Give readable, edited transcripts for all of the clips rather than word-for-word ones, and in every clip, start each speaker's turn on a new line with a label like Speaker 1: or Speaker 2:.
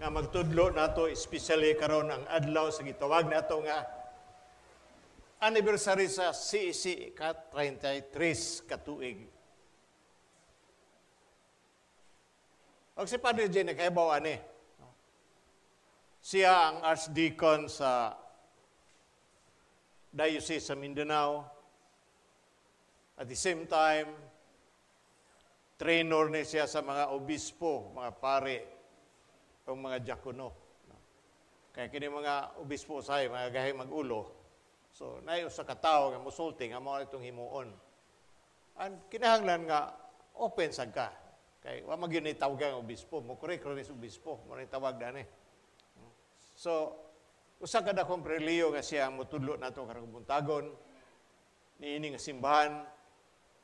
Speaker 1: Nga magtudlo nato, especially karon ang adlaw sa gitawag nato nga anniversary sa CEC ka 33 ka tuig. Og si Padre Jay nakahibaw ani. Siya ang Archdeacon sa Diocese sa Mindanao. At the same time, trainer ni siya sa mga obispo, mga pare, o mga diakono. Kaya kini mga obispo say, mga gahi magulo. So, naay usa ka tawo nga musulti nga mao itong himuon. And kinahanglan nga open sad ka. Kay wa man gyud ni tawag ang obispo, mo correct ra ni sa obispo, mo ni tawag dani. So, usa ka dakong preliyo nga siya ang motudlo nato karong buntagon niini nga simbahan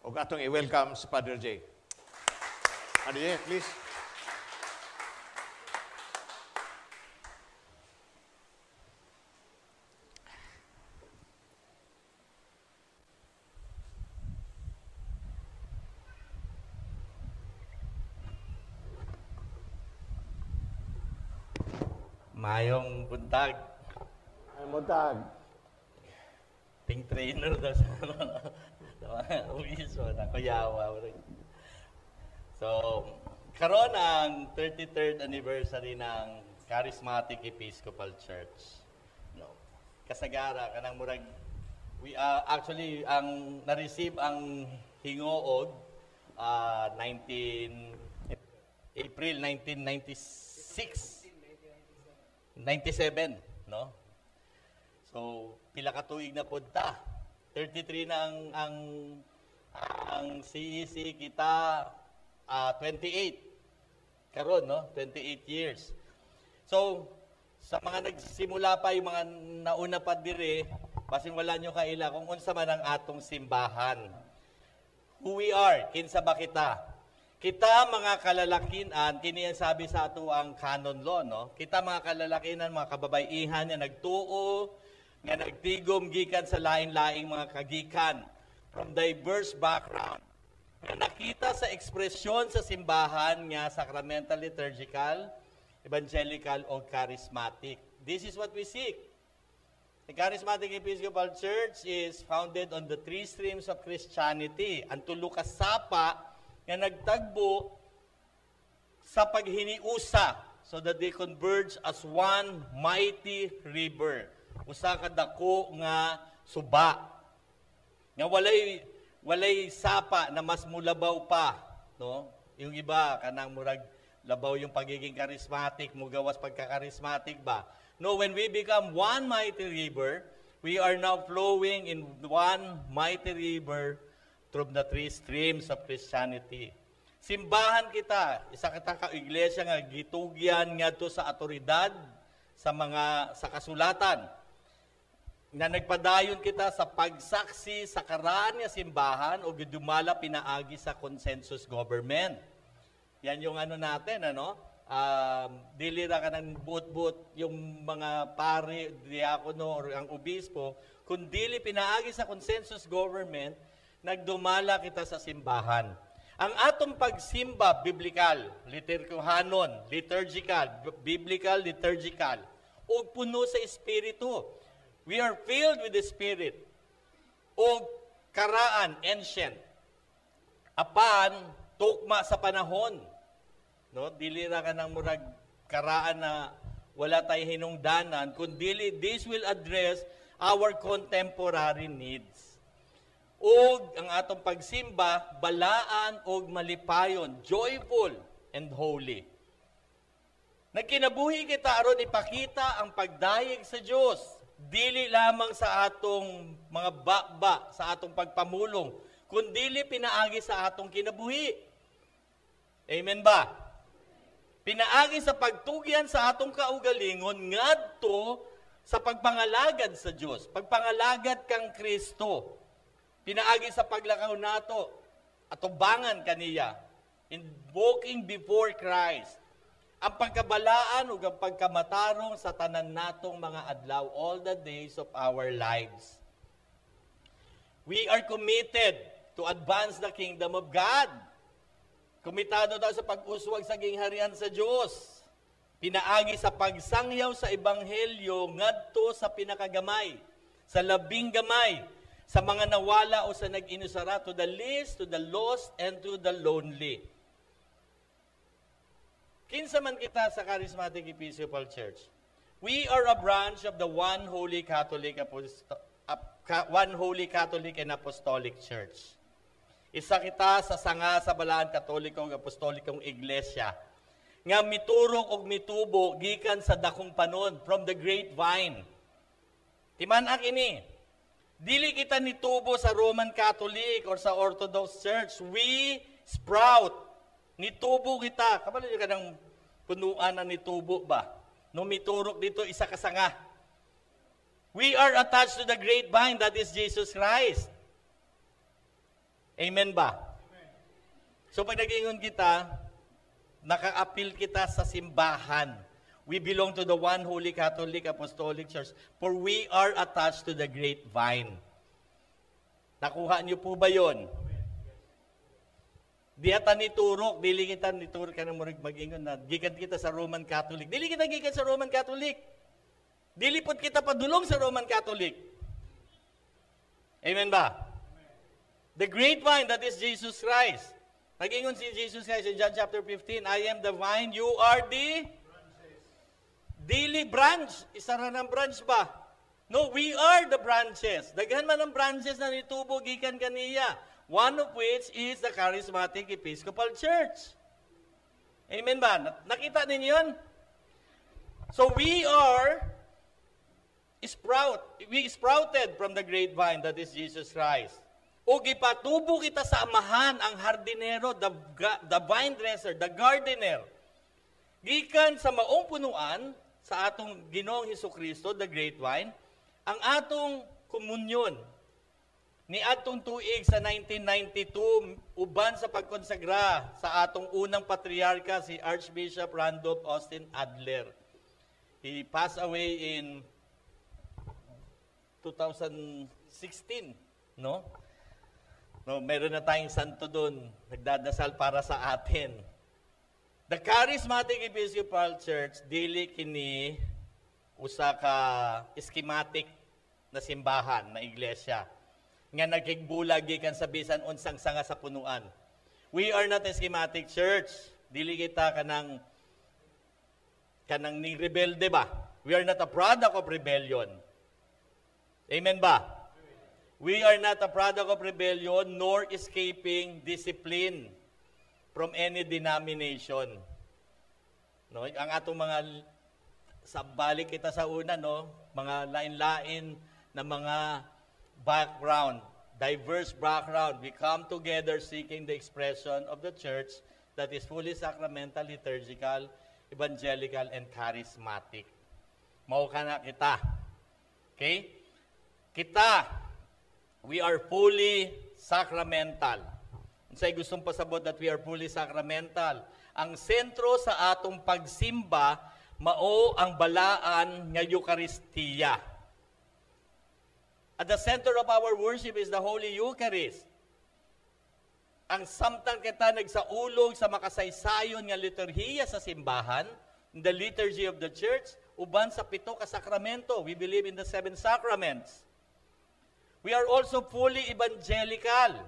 Speaker 1: ug atong i-welcome si Father Jay. Father Jay, please.
Speaker 2: Mayong buntag.
Speaker 1: Ay, buntag.
Speaker 2: Ting trainer daw sa mga obispo na kuyawa. So, karon ang 33rd anniversary ng Charismatic Episcopal Church. No. Kasagara kanang murag we actually ang na-receive ang hingoog 19 April 1996. 97, no? So, pila ka tuig na pud ta. 33 na ang CEC kita, 28 karon, no? 28 years. So, sa mga nagsimula pa, yung mga nauna pa dire, basin wala nyo kaila kung unsa man ang atong simbahan. Who we are, kinsa ba kita? Kita mga kalalakinan, kini ang sabi sa ato ang canon law, no? Kita mga kalalakinan, mga kababaihan nga nagtuo, nga nagtigom gikan sa lain-laing mga kagikan from diverse background. Nga nakita sa ekspresyon sa simbahan nga sacramental, liturgical, evangelical o charismatic. This is what we seek. The Charismatic Episcopal Church is founded on the three streams of Christianity. Ang tulo ka sapa nga nagtagbo sa paghiniusa so that they converge as one mighty river. Usa ka dako nga suba. Nga walay sapa na mas mulabaw pa, no? Yung iba kanang murag labaw yung pagiging charismatic, mugawas pagka-charismatic ba? No, when we become one mighty river, we are now flowing in one mighty river through the three streams of Christianity. Simbahan kita, isa kita ka iglesia nga gitugyan ngadto sa otoridad sa mga sa kasulatan. Na nagpadayon kita sa pagsaksi sa karaan nga simbahan o gidumala pinaagi sa consensus government. Yan yung ano natin, ano? Dili ra ka ng buot-buot yung mga pare, diakono or ang obispo, kundili pinaagi sa consensus government, nagdumala kita sa simbahan. Ang atong pagsimba, biblical, liturgihanon, liturgical, biblical, liturgical, ug puno sa Espiritu. We are filled with the Spirit. Ug karaan, ancient. Apan, tukma sa panahon. No? Dili ra ka ng murag karaan na wala tay hinungdanan, kundili this will address our contemporary needs. Ug ang atong pagsimba, balaan og malipayon, joyful and holy. Nagkinabuhi kita aron ipakita ang pagdayeg sa Dios, dili lamang sa atong mga baba, sa atong pagpamulong, kundili pinaagi sa atong kinabuhi. Amen ba? Pinaagi sa pagtugyan sa atong kaugalingon ngadto sa pagpangalagad sa Dios, pagpangalagad kang Kristo. Pinaagi sa paglakaw nato, atubangan kaniya, in walking before Christ. Ang pagkabalaan ug ang pagkamatarong sa tanan natong mga adlaw, all the days of our lives. We are committed to advance the kingdom of God. Komitado tayo sa pag-uswag sa gingharian sa Diyos. Pinaagi sa pagsangyaw sa ebanghelyo ngadto sa pinakagamay, sa labing gamay, sa mga nawala o sa nag-inusara, to the least, to the lost, and to the lonely. Kinsa man kita sa Charismatic Episcopal Church? We are a branch of the One Holy Catholic and Apostolic Church. Isa kita sa sanga sa Balaan Katoliko ug Apostolikong Iglesia nga miturok og mitubo gikan sa dakong panon, from the great vine. Timan-a kini. Dili kita nitubo sa Roman Catholic or sa Orthodox Church. We sprout. Nitubo kita. Kabalo ka ng punuan na nitubo ba? No miturok dito isa ka sanga. We are attached to the great vine, that is Jesus Christ. Amen ba? Amen. So pag nag-ingon kita, naka-appeal kita sa simbahan. We belong to the One Holy Catholic Apostolic Church, for we are attached to the great vine. Nakuha niyo po ba yon? Di ata niturok, dili kita niturok ka ng murag mag-ingon na gikan kita sa Roman Catholic. Dili kita gikan sa Roman Catholic. Dili pod kita padulong sa Roman Catholic. Amen ba? The great vine, that is Jesus Christ. Nag-ingon si Jesus Christ in John chapter 15, "I am the vine, you are the dili branch." Isa ra ng branch ba? No, we are the branches. Daghan man ang branches na nitubo gikan kaniya. One of which is the Charismatic Episcopal Church. Amen ba? Nakita ninyo yun? So we are sprout. We sprouted from the great vine, that is Jesus Christ. O gipatubo kita sa Amahan, ang hardinero, the vine dresser, the gardener. Gikan sa maong punuan, sa atong Ginoong Hesus Kristo, the great vine, ang atong komunyon ni atong tuig sa 1992 uban sa pagkonsagra sa atong unang patriarka, si Archbishop Randolph Austin Adler. He passed away in 2016, no? No, meron na tayong santo doon, nagdadasal para sa atin. The Charismatic Episcopal Church, dili kini usa ka schematic na simbahan, na iglesia nga nagkigbulag gikan sa bisan unsang sanga sa punuan. We are not a schematic church. Dili kita kanang ni rebelde ba? We are not a product of rebellion. Amen ba? We are not a product of rebellion nor escaping discipline from any denomination. No, ang atong mga sa balik kita sa una, no, mga lain-lain na mga background, diverse background. We come together seeking the expression of the church that is fully sacramental, liturgical, evangelical, and charismatic. Mao kana kita. Okay? Kita, we are fully sacramental. Unsay gustong pasabot that we are fully sacramental? Ang sentro sa atong pagsimba mao ang balaan nga Eukaristiya. At the center of our worship is the Holy Eucharist. Ang samtang kita nagsaulog sa makasaysayon nga liturhiya sa simbahan, the liturgy of the church, uban sa pito ka sakramento. We believe in the seven sacraments. We are also fully evangelical.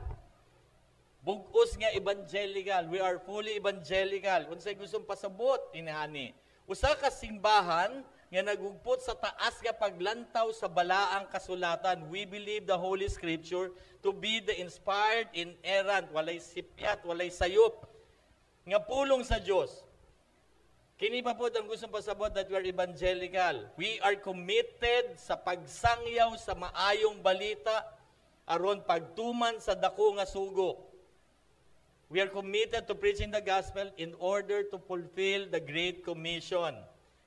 Speaker 2: Bug-os nga evangelical. We are fully evangelical. Unsay gustong pasabot inani? Usa ka simbahan nga nagugpot sa taas nga paglantaw sa balaang kasulatan. We believe the Holy Scripture to be the inspired, inerrant, walay sipyat, walay sayop, nga pulong sa Dios. Kini pa po ang gustong pasabot that we are evangelical. We are committed sa pagsangyaw sa maayong balita aron pagtuman sa dako nga sugo. We are committed to preaching the gospel in order to fulfill the Great Commission.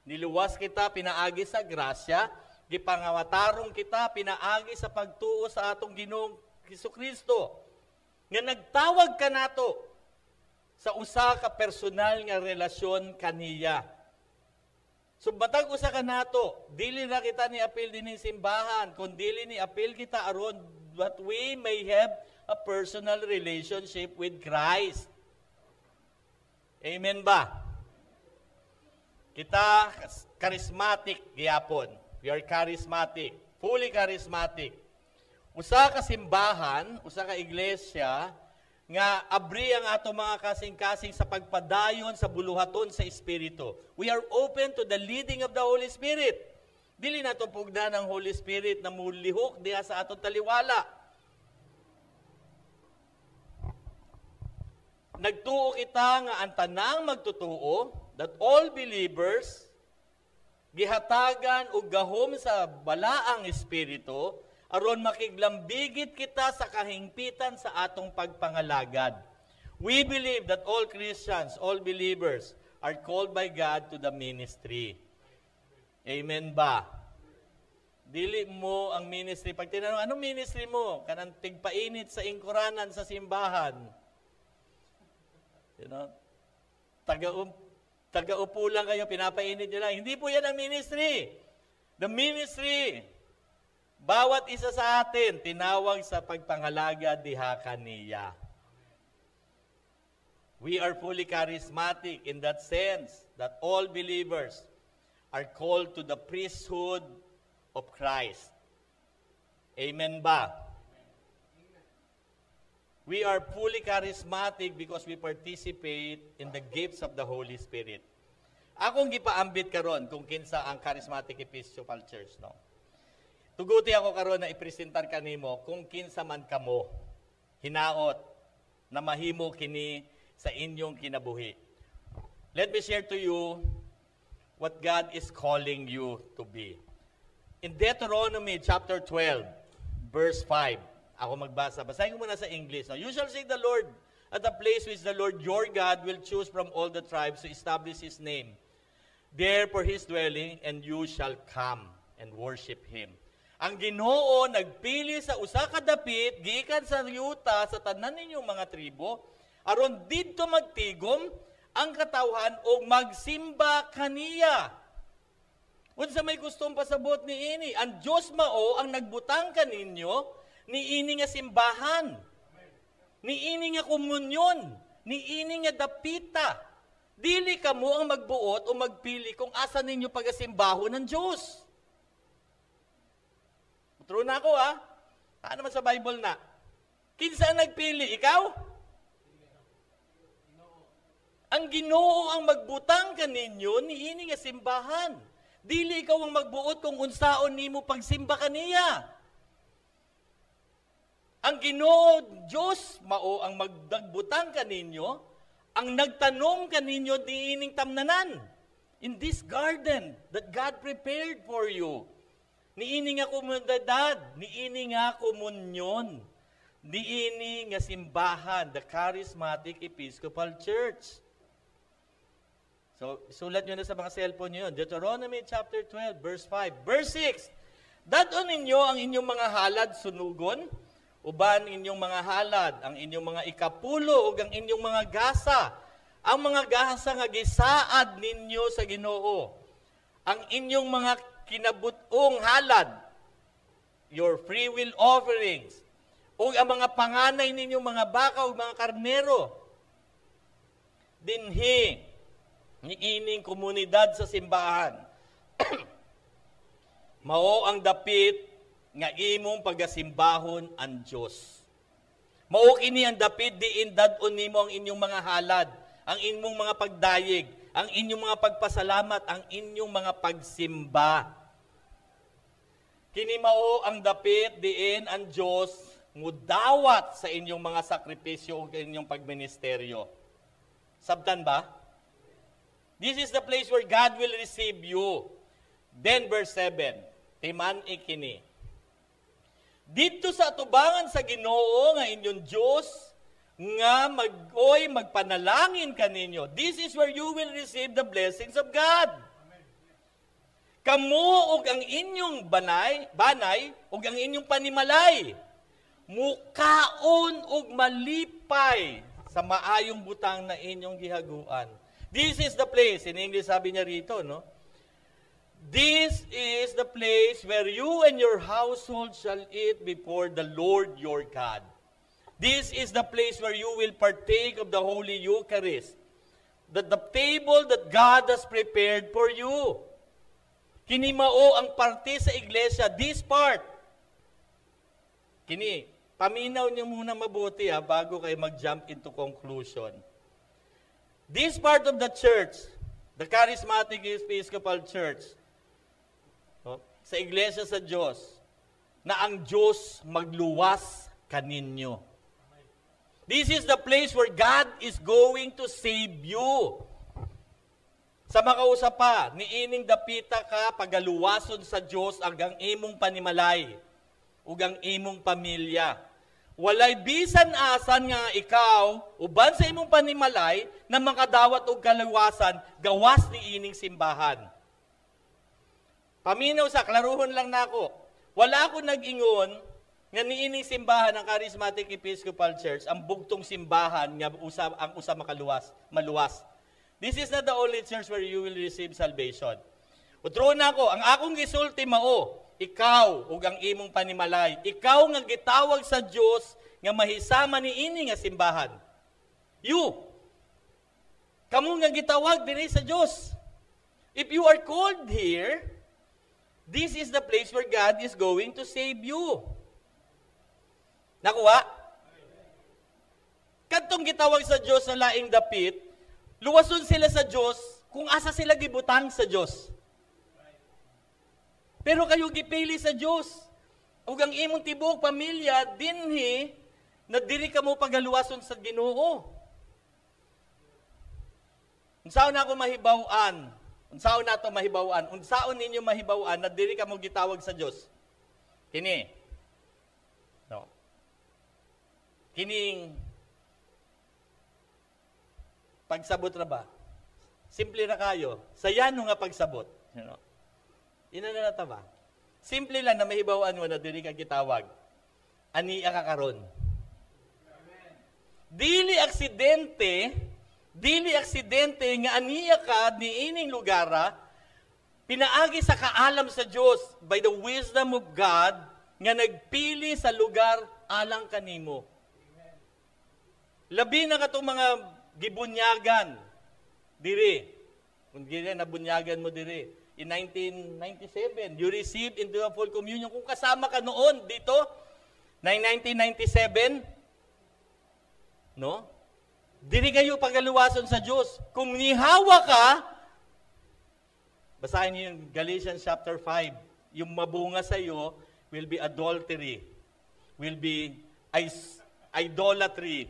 Speaker 2: Niluwas kita pinaagi sa grasya, gipangawatarong kita pinaagi sa pagtuo sa atong Ginoong Hesukristo. Nga nagtawag kanato sa usa ka personal nga relasyon kaniya. So batag usa ka nato, dili ra kita ni apil dinhi simbahan, kun dili ni apil kita aron that we may have a personal relationship with Christ. Amen ba? Kita charismatic gyapon. We are charismatic, fully charismatic. Usa ka simbahan, usa ka iglesia nga abri ang ato mga kasing-kasing sa pagpadayon sa buluhaton sa Espiritu. We are open to the leading of the Holy Spirit. Dili nato pugnan ang Holy Spirit na mulihok diha sa atong taliwala. Nagtuo kita nga ang tanang magtutuo, that all believers gihatagan og gahom sa balaang espiritu aron makiglambigit kita sa kahingpitan sa atong pagpangalagad. We believe that all Christians, all believers are called by God to the ministry. Amen ba? Dili mo ang ministry. Pag tinanong, anong ministry mo? Kanang tigpainit sa ingkuranan sa simbahan. Taga-upo lang kayo, pinapainit nyo lang. Hindi po yan ang ministry. The ministry, bawat isa sa atin, tinawag sa pagpangalaga diha kaniya. We are fully charismatic in that sense that all believers are called to the priesthood of Christ. Amen ba? We are fully charismatic because we participate in the gifts of the Holy Spirit. Akong gipaambit karon kung kinsa ang Charismatic Episcopal Church, no. Tuguti ako karon na ipresentar kanimo kung kinsa man kamo hinaot na mahimo kini sa inyong kinabuhi. Let me share to you what God is calling you to be. In Deuteronomy chapter 12, verse 5, ako magbasa. Basahin ko muna sa English. No? You shall seek the Lord at the place which the Lord your God will choose from all the tribes to establish His name there for His dwelling, and you shall come and worship Him. Ang Ginoo nagpili sa usa ka dapit gikan sa yuta sa tanan ninyong mga tribo aron didto magtigom ang katawhan og magsimba kaniya. Unsa may gustong pasabot niini? Ang Dios mao ang nagbutang kaninyo niini nga simbahan, niini nga komunyon, niini nga dapita. Dili kamo ang magbuot o magpili kung asa ninyo pagasimbahon ng Dios. True na ako, ha? Ano man sa Bible na? Kinsa ang nagpili? Ikaw? Ang Ginoo ang magbutang kaninyo niini nga simbahan. Dili ikaw ang magbuot kung unsaon nimo pagsimba kaniya. Ang Ginoo Dios mao ang magdagbutang kaninyo, ang nagtanom kaninyo niining tamnanan. In this garden that God prepared for you. Niini nga komunidad, niini nga komunyon, niini nga simbahan, the Charismatic Episcopal Church. So, sulat nyo na sa mga cellphone nyo yun. Deuteronomy chapter 12, verse 5. Verse 6, Dadon ninyo ang inyong mga halad sunugon, uban inyong mga halad, ang inyong mga ikapulo, ug ang inyong mga gasa, ang mga gasa nga gisaad ninyo sa Ginoo, ang inyong mga kinabutong halad, your free will offerings, ug ang mga panganay ninyong mga baka ug mga karnero, dinhi niining komunidad sa simbahan. Mao ang dapit nga imong pagasimbahon ang Dios. Mao kini ang dapit diin dad-on nimo ang inyong mga halad, ang inyong mga pagdayeg, ang inyong mga pagpasalamat, ang inyong mga pagsimba. Kini mao ang dapit diin ang Dios mudawat sa inyong mga sakripisyo ug inyong pagministeryo. Sabtan ba? This is the place where God will receive you. Then verse 7, timan ikini. Didto sa atubangan sa Ginoo nga inyong Dios nga mag-oy magpanalangin kaninyo. This is where you will receive the blessings of God. Kamo ug ang inyong banay ug ang inyong panimalay, mukaon ug malipay sa maayong butang na inyong gihaguan. This is the place, in English sabi niya rito, no? This is the place where you and your household shall eat before the Lord your God. This is the place where you will partake of the Holy Eucharist. that the table that God has prepared for you. Kini mao ang parte sa iglesia, this part. Kini, paminaw niyo muna mabuti ha, bago kayo mag-jump into conclusion. This part of the church, the Charismatic Episcopal Church, no, sa iglesia sa Diyos, na ang Diyos magluwas kaninyo. This is the place where God is going to save you. Sa makausa pa, niining dapita ka pagaluwason sa Dios ang imong panimalay ug ang imong pamilya. Walay bisan asan nga ikaw uban sa imong panimalay na makadawat og kaluwasan gawas niining simbahan. Paminaw sa, klaruhon lang nako. Wala ako nag-ingon nga niining simbahan ng Charismatic Episcopal Church ang bugtong simbahan nga usa ang usa makaluwas, maluwas. This is not the only church where you will receive salvation. Utro na ako, ang akong gisulti mao, ikaw ug ang imong panimalay, ikaw nga gitawag sa Dios nga mahisama niini nga simbahan. You. Kamo nga gitawag dinhi sa Dios. If you are called here, this is the place where God is going to save you. Nakuha? Kadtong gitawag sa Dios sa laing dapit, luwason sila sa Dios kung asa sila gibutang sa Dios. Pero kayo gipili sa Dios. Ug ang imong tibuok pamilya dinhi na diri ka mo pagaluwason sa Ginoo. Unsaon na ako mahibaw-an? Unsaon nato mahibaw-an? Unsaon ninyo mahibaw-an na diri ka mo gitawag sa Dios? Kini. No. Kining pagsabot ra ba? Simple ra kayo. Sa yano nga pagsabot. You know? Ina na ta ba? Simple lang na mahibaw-an mo na diri ka gitawag. Ania ka karon. Dili aksidente nga aniya ka niining lugara, pinaagi sa kaalam sa Dios, by the wisdom of God nga nagpili sa lugar alang kanimo. Labi na katong mga gibunyagan diri. Kung diri nabunyagan mo diri in 1997, you received into a full communion. Kung kasama ka noon dito, 1997, no? Diri kayo pagaluwason sa Diyos. Kung nihawa ka, basahin niyo yung Galatians chapter 5, yung mabunga sa iyo will be adultery, will be idolatry,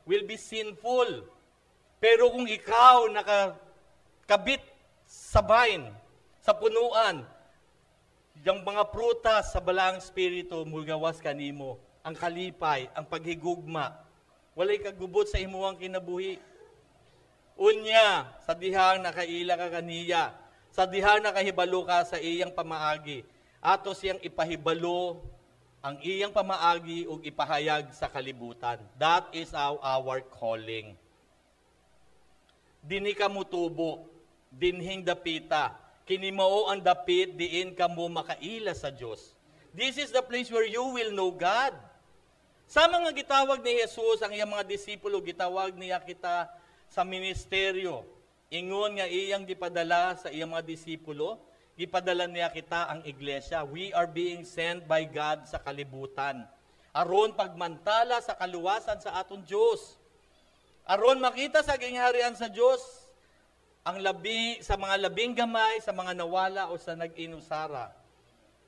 Speaker 2: will be sinful. Pero kung ikaw nakakabit sa vine, sa punuan, yung mga prutas sa Balaang Espiritu, mugawas kanimo, ang kalipay, ang paghigugma, walay kagubot sa imuhang kinabuhi. Unya, sa dihang nakaila ka kaniya, sa dihang nakahibalo ka sa iyang pamaagi, ato siyang ipahibalo ang iyang pamaagi ug ipahayag sa kalibutan. That is our calling. Dini ka mutubo, dinhing dapita, kini mao ang dapit diin ka mo makaila sa Dios. This is the place where you will know God. Sa mga gitawag ni Jesus ang iyang mga disipulo, gitawag niya kita sa ministeryo. Ingon nga iyang gipadala sa iyang mga disipulo, gipadala niya kita ang iglesia. We are being sent by God sa kalibutan. Aron pagmantala sa kaluwasan sa aton Dios. Aron makita sa gingharian sa Dios ang labi sa mga labing gamay, sa mga nawala o sa nag-inusara.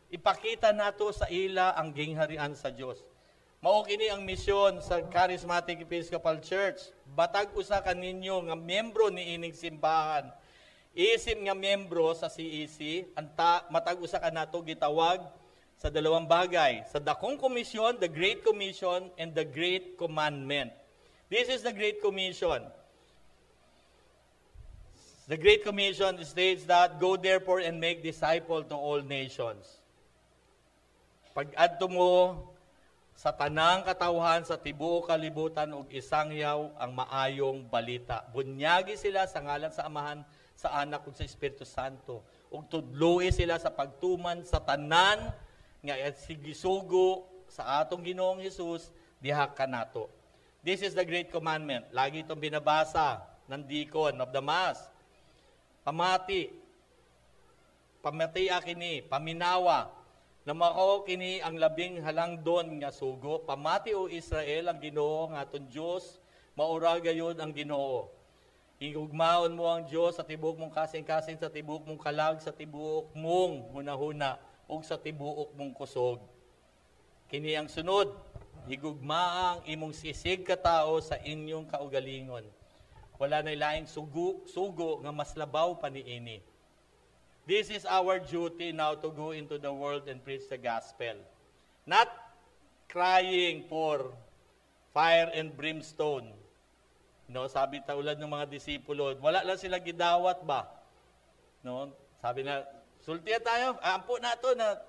Speaker 2: Ipakita nato sa ila ang gingharian sa Dios. Mao kini ang misyon sa Charismatic Episcopal Church. Batag usa kaninyo nga miyembro ni ining simbahan. Isim nga miyembro sa CEC, anta matag usa kanato gitawag sa dalawang bagay, sa dakong komisyon, the Great Commission, and the Great Commandment. This is the Great Commission. The Great Commission states that, "Go therefore and make disciple to all nations." Pag-adto mo sa tanang katawhan sa tibuok kalibutan ug isangyaw ang maayong balita. Bunyagi sila sa ngalan sa Amahan, sa Anak ug sa Espiritu Santo. Ug tudloi sila sa pagtuman sa tanan nga sigisugo sa atong Ginoong Hesus diha kanato. This is the great commandment. Lagi itong binabasa ng deacon of the Mass. Pamati. Pamati kini, paminawa. Na mao kini ang labing halangdon nga sugo. Pamati, O Israel, ang Ginoo nga aton Dios, maura gayon ang Ginoo. Higugmaon mo ang Dios sa tibuok mong kasing-kasing, sa tibuok mong kalag, sa tibuok mong hunahuna, ug sa tibuok mong kusog. Kini ang sunod, higugmaa ang imong sisig katao sa inyong kaugalingon. Wala na laing sugo nga mas labaw pa niini. This is our duty now, to go into the world and preach the gospel. Not crying for fire and brimstone. No, sabi taulad ng mga disipulo, wala lang sila gidawat ba? No, sabi na, "Sultiya tayo, ampo na to na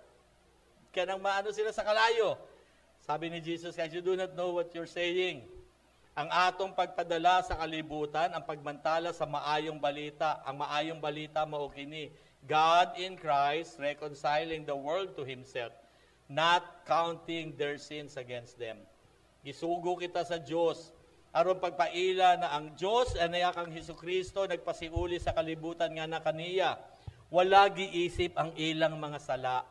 Speaker 2: kanang maano sila sa kalayo." Sabi ni Jesus, "Guys, you do not know what you're saying." Ang atong pagpadala sa kalibutan, ang pagmantala sa maayong balita, ang maayong balita mao kini: God in Christ reconciling the world to Himself, not counting their sins against them. Gisugo kita sa Dios aron pagpaila na ang Dios anaya kang Hesukristo nagpasiuli sa kalibutan nga na kaniya wala giisip ang ilang mga sala.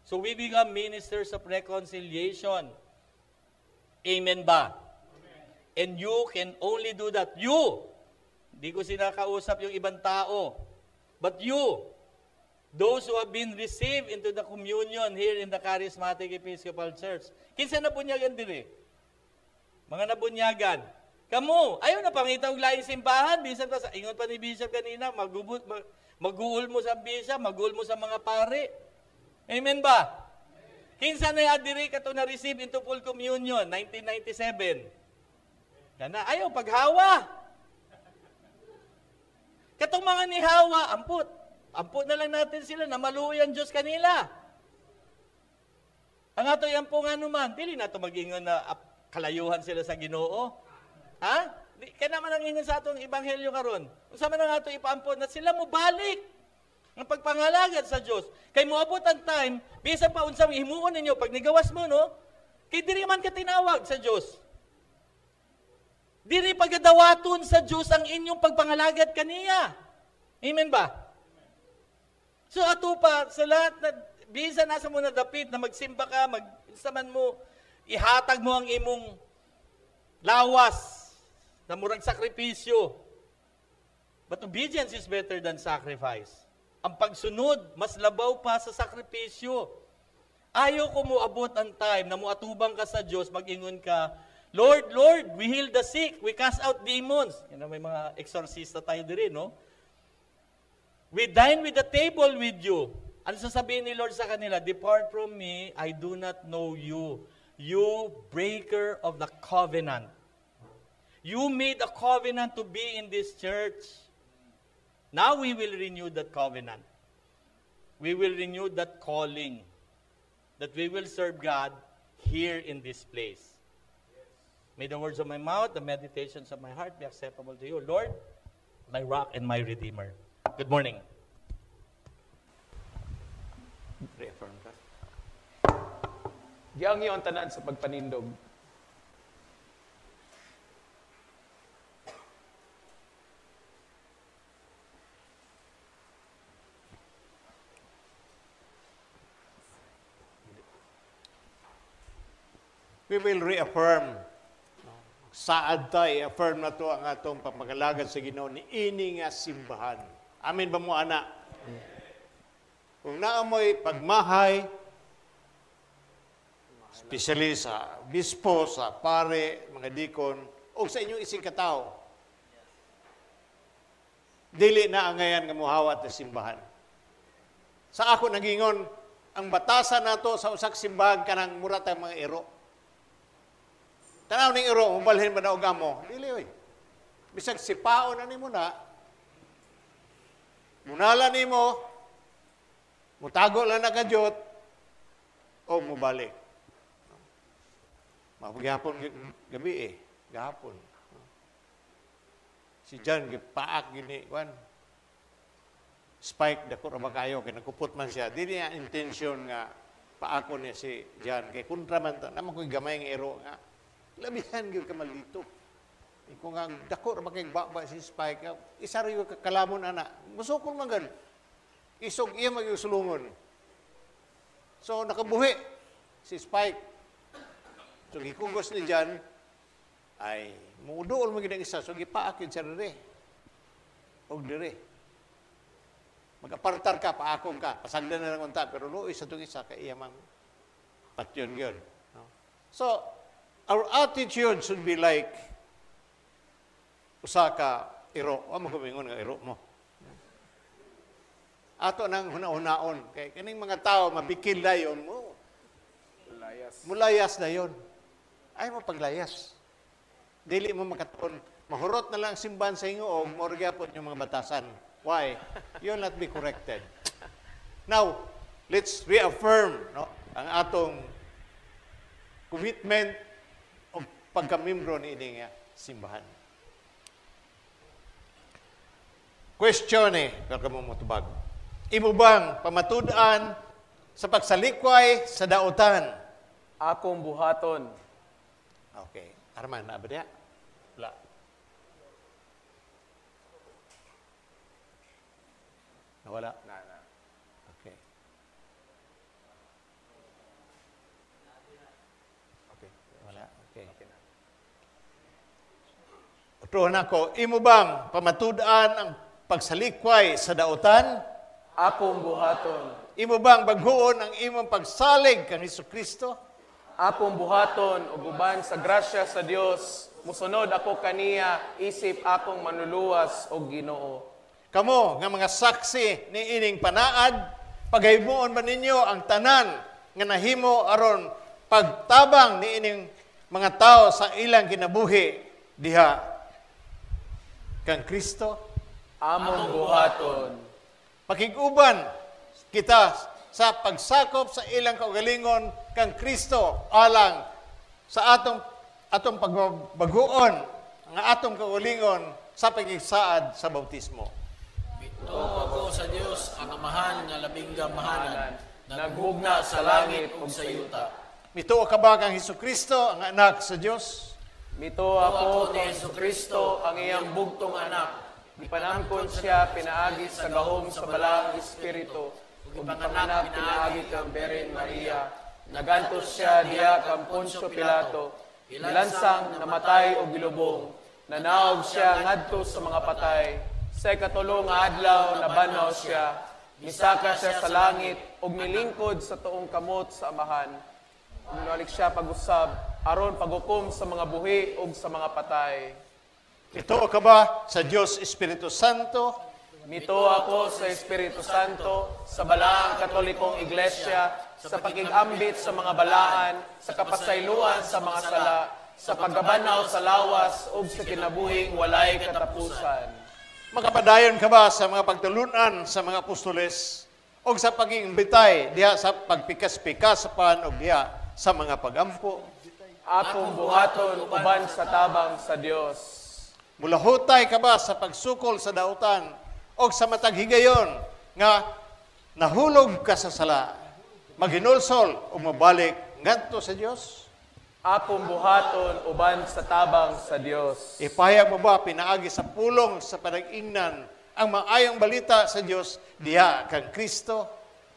Speaker 2: So we become ministers of reconciliation. Amen ba? And you can only do that. You! Hindi ko sinakausap yung ibang tao. But you, those who have been received into the communion here in the Charismatic Episcopal Church. Kinsa nabunyagan diri? Mga nabunyagan. Kamu, ayaw na pangita og laing simbahan, bisan pa sa ingon pa ni Bishop kanina, magubot maguol mo sa bishop, maguol mo sa mga pare. Amen ba? Kinsa na diri kato na receive into full communion 1997? Kana ayaw paghawa. Katong mga nihawa, ampot. Ampot na lang natin sila na maluoy ang Diyos kanila. Ang ato yan po nga naman, dili na ito mag-ingon na kalayuhan sila sa Ginoo. Ha? Di, kaya naman ang ingon sa atong ebanghelyo karon. Unsa man ang ato ipaampon na sila mo balik ng pagpangalagad sa Dios. Kay moabot ang time, bisan pa unsang himuon ninyo pag nigawas mo, no? Kay diri man ka tinawag sa Dios. Diri pagadawaton sa Dios ang inyong pagpangalagad kaniya. Amen ba? So ato pa sa lahat na bisan nasa mo na dapit na magsimba ka, mag man mo ihatag mo ang imong lawas na murag sakripisyo. But obedience is better than sacrifice. Ang pagsunod, mas labaw pa sa sakripisyo. Ayaw ko mo abot ang time na muatubang ka sa Diyos, mag-ingon ka, "Lord, Lord, we heal the sick, we cast out demons." Yan, may mga exorcista tayo diri, no? "We dine with the table with you." Ano sasabihin ni Lord sa kanila? "Depart from me, I do not know you. You breaker of the covenant." You made a covenant to be in this church. Now we will renew that covenant. We will renew that calling that we will serve God here in this place. May the words of my mouth, the meditations of my heart be acceptable to you, Lord, my rock and my redeemer. Good morning.
Speaker 1: Reaffirm ka.
Speaker 3: Giangyo ang tanan sa pagpanindog.
Speaker 1: We will reaffirm. Saad ta, i-affirm na to ang atong pagpagalagad sa Ginoo ni ini nga simbahan. Amen ba mo, ana? Kung naamoy pagmahay, especially sa bispo, sa pare, mga dikon, o sa inyong ising katao, dili na angayan nga muhawat na simbahan. Sa ako nagingon, ang batasan nato sa usak simbahan kanang mura tayong mga iro. Tanaw ning iro, mubalhin ba na og amo? Dili oy. Bisag sipaon na nimo na, munala nimo, mutago lang na kadyot, o mubalik. Mapagihapon gabi eh. Gahapon. Si John, gipaak gini, kwan. Spike, dako ra ba kayo, kay nagkupot man siya. Dili niya intention nga paako niya si John. Kay kontra man ta, naman ko'y gamay nga iro nga. Labihan gyud ka malito. Kung ang dako ra ba kay baba si Spike, isa ra gyud ka kalamon ana. Musukol man gud. Isog iya magyusulungon. So nakabuhi si Spike. So gikugos ni John ay muduol man gid ang isa, so gipaak yun siya dire. Og dire. Magapartar ka, paakong ka, pasagdan na lang unta, pero luoy sa itong isa kay iya mang patyon yun. No? So, our attitude should be like usa ka iro. Wa mo kumingon nga iro mo. Ato nang huna-hunaon. Kay kaning mga tao, mabikil na yun mo.
Speaker 3: Layas.
Speaker 1: Mulayas na yun. Ay mo paglayas. Dili mo makatuon. Mahurot na lang ang simbahan sa inyo o morgyapon yung mga batasan. Why? You'll not be corrected. Now, let's reaffirm, no, ang atong commitment o pagkamimbro ni ini nga simbahan. Question baka mo motubag. Imo bang pamatud-an sa pagsalikway sa dautan?
Speaker 3: Akong buhaton.
Speaker 1: Okay. Arman, naa ba diha?
Speaker 3: Wala.
Speaker 1: Nawala?
Speaker 3: Na, na.
Speaker 1: Okay.
Speaker 3: Okay.
Speaker 1: Wala. Okay.
Speaker 3: Okay na.
Speaker 1: Utuhan ako, imo bang pamatud-an ang pagsalikway sa dautan?
Speaker 3: Akong buhaton.
Speaker 1: Imo bang baghuon ang imong pagsalig kang Hesukristo?
Speaker 3: Akong buhaton ug uban sa grasya sa Dios, musunod ako kaniya isip akong manluluwas og Ginoo.
Speaker 1: Kamo nga mga saksi ni ining panaad, paghimuon ba ninyo ang tanan nga nahimo aron pagtabang ni ining mga tao sa ilang kinabuhi diha kang Kristo?
Speaker 3: Among buhaton.
Speaker 1: Pakig-uban kita sa pagsakop sa ilang kaugalingon kang Kristo alang sa atong pagbaguon ang atong kaugalingon sa pagigsaad sa bautismo.
Speaker 4: Mituo ako sa Dios ang Amahan nga labing gamahanan,
Speaker 3: Naghugna sa langit ug sa yuta.
Speaker 1: Mituo ka ba kang Hesukristo ang anak sa Dios?
Speaker 3: Mituo
Speaker 4: Ako
Speaker 3: ako
Speaker 4: ni Hesukristo
Speaker 3: ang iyang
Speaker 4: bugtong anak.
Speaker 3: Gipanangkon siya pinaagi sa gahom sa Balaang Espiritu ug gipanganak pinaagi kang Birhen Maria. Nagantos siya diha kang Poncio Pilato. Gilansang, namatay ug gilubong. Nanaog siya ngadto sa mga patay. Sa ikatulo nga adlaw nabanhaw siya. Misaka siya sa langit ug nilingkod sa tuong kamot sa Amahan. Nalik siya pag-usab aron paghukom sa mga buhi ug sa mga patay.
Speaker 1: Mituo ka ba sa Dios Espiritu Santo?
Speaker 3: Mituo ako sa Espiritu Santo, sa Balaang Katolikong Iglesia, sa pakig-ambit sa mga balaan, sa kapasayloan sa mga sala, sa pagkabanhaw sa lawas ug sa kinabuhing walay katapusan.
Speaker 1: Makapadayon ka ba sa mga pagtulunan sa mga apostoles o sa pag-iimbitay diha sa pagpikas-pikas sa pan o diha sa mga pagampo?
Speaker 3: Akong buhaton uban sa tabang sa Dios.
Speaker 1: Mulahutay ka ba sa pagsukol sa dautan o sa matag higayon nga nahulog ka sa sala, maghinulsol o mabalik ngadto sa Dios?
Speaker 3: Akong buhaton uban sa tabang sa Dios.
Speaker 1: Ipahayag mo ba pinaagi sa pulong sa panag-ingnan ang maayong balita sa Dios diha kang Kristo?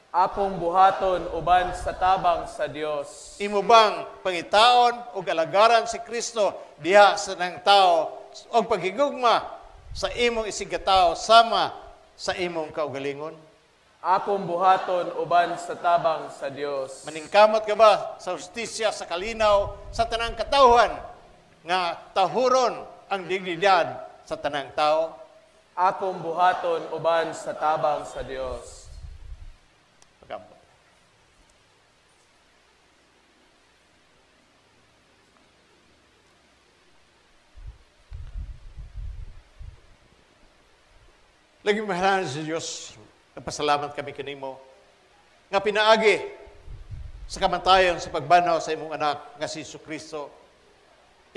Speaker 3: Akong buhaton uban sa tabang sa Dios.
Speaker 1: Imo bang pangitaon o alagaran si Kristo diha sa nang tao o paghigugma sa imong isigkatao sama sa imong kaugalingon?
Speaker 3: Akong buhaton uban sa tabang sa Dios.
Speaker 1: Maningkamot ka ba sa hustisya, sa kalinaw, sa tanang katawhan nga tahuron ang dignidad sa tanang tao?
Speaker 3: Akong buhaton uban sa tabang sa Dios.
Speaker 1: Pagampo. Lagi mahalan sa Diyos, napasalamat kami kanimo nga pinaagi sa kamatayon sa pagbanhaw sa imong anak nga si Jesucristo,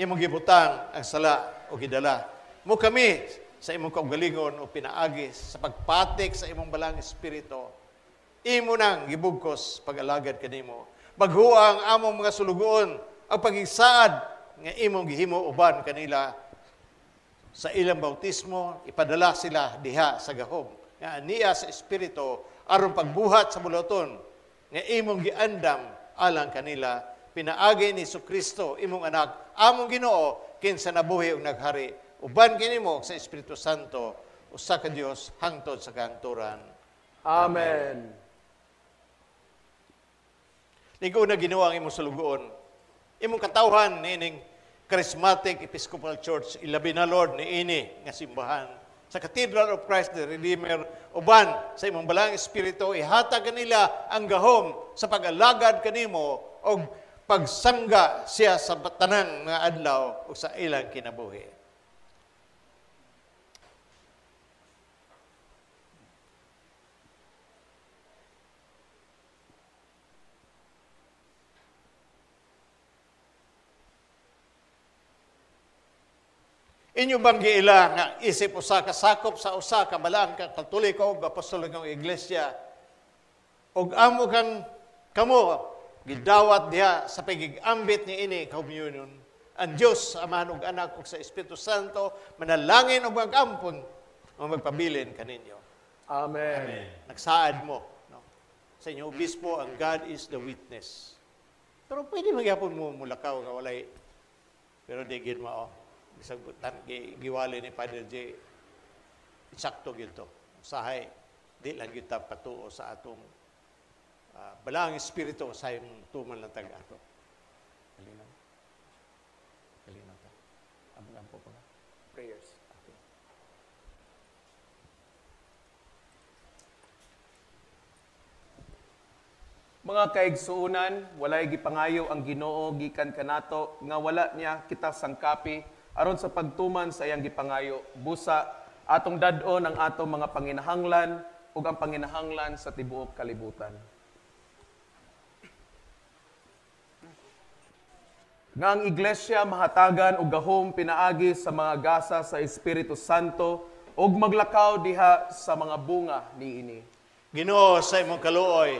Speaker 1: imong gibutang ang sala o gidala mo kami sa imong kaugalingon o pinaagi sa pagpatik sa imong balang espiritu. Imo nang gibugkos pag-alagad kanimo. Baghuwa ang among mga sulugoon ang pagigsaad nga imong gihimo uban kanila sa ilang bautismo, ipadala sila diha sa gahom nga aniya sa Espiritu aron pagbuhat sa buluhaton nga imong giandam alang kanila, pinaagi ni Jesucristo imong anak, among Ginoo, kinsa nabuhi ug naghari uban kanimo sa Espiritu Santo, usa ka Dios hangtod sa kahangturan.
Speaker 3: Amen.
Speaker 1: Lig-on na Ginoo ang imong sulugoon, imong katawhan niining Charismatic Episcopal Church, ilabi na Lord niini nga simbahan sa Cathedral of Christ the Redeemer, uban sa imong balaang Espiritu, ihatag kanila ang gahom sa pag-alagad kanimo og pagsangga siya sa tanang mga adlaw ug sa ilang kinabuhi. Inyo bang giila nga isip usa ka sakop sa usa ka balaang ka Katoliko ug Apostolikong Iglesia ug amo kang kamo gidawat diha sa pagigambit niini communion? Ang Dios Amahan ug Anak ug sa Espiritu Santo manalangin ug mag-ampon o magpabilin kaninyo.
Speaker 3: Amen.
Speaker 1: Amen. Nagsaad mo, no? Sa inyong obispo, ang God is the witness. Pero pwede magyapon mo mulakaw nga walay, pero di gid mao. Bisag giwali ni Padre J, eksakto gyud to. Usahay di lang gyud ta patuo sa atong balaang espiritu, usahay tuman lang tag ato. Kalinaw. Kalinaw ta. Ampo pa.
Speaker 3: Prayers.
Speaker 1: Okay.
Speaker 3: Mga kaigsuonan, walay gipangayo ang Ginoo gikan kanato nga wala niya kita sangkapi aron sa pagtuman sa iyang gipangayo. Busa atong dad-on ang atong mga panginahanglan ug ang panginahanglan sa tibuok kalibutan. Nga ang iglesia mahatagan og gahom pinaagi sa mga gasa sa Espiritu Santo ug maglakaw diha sa mga bunga niini.
Speaker 1: Ginoo, sa imong kaluoy,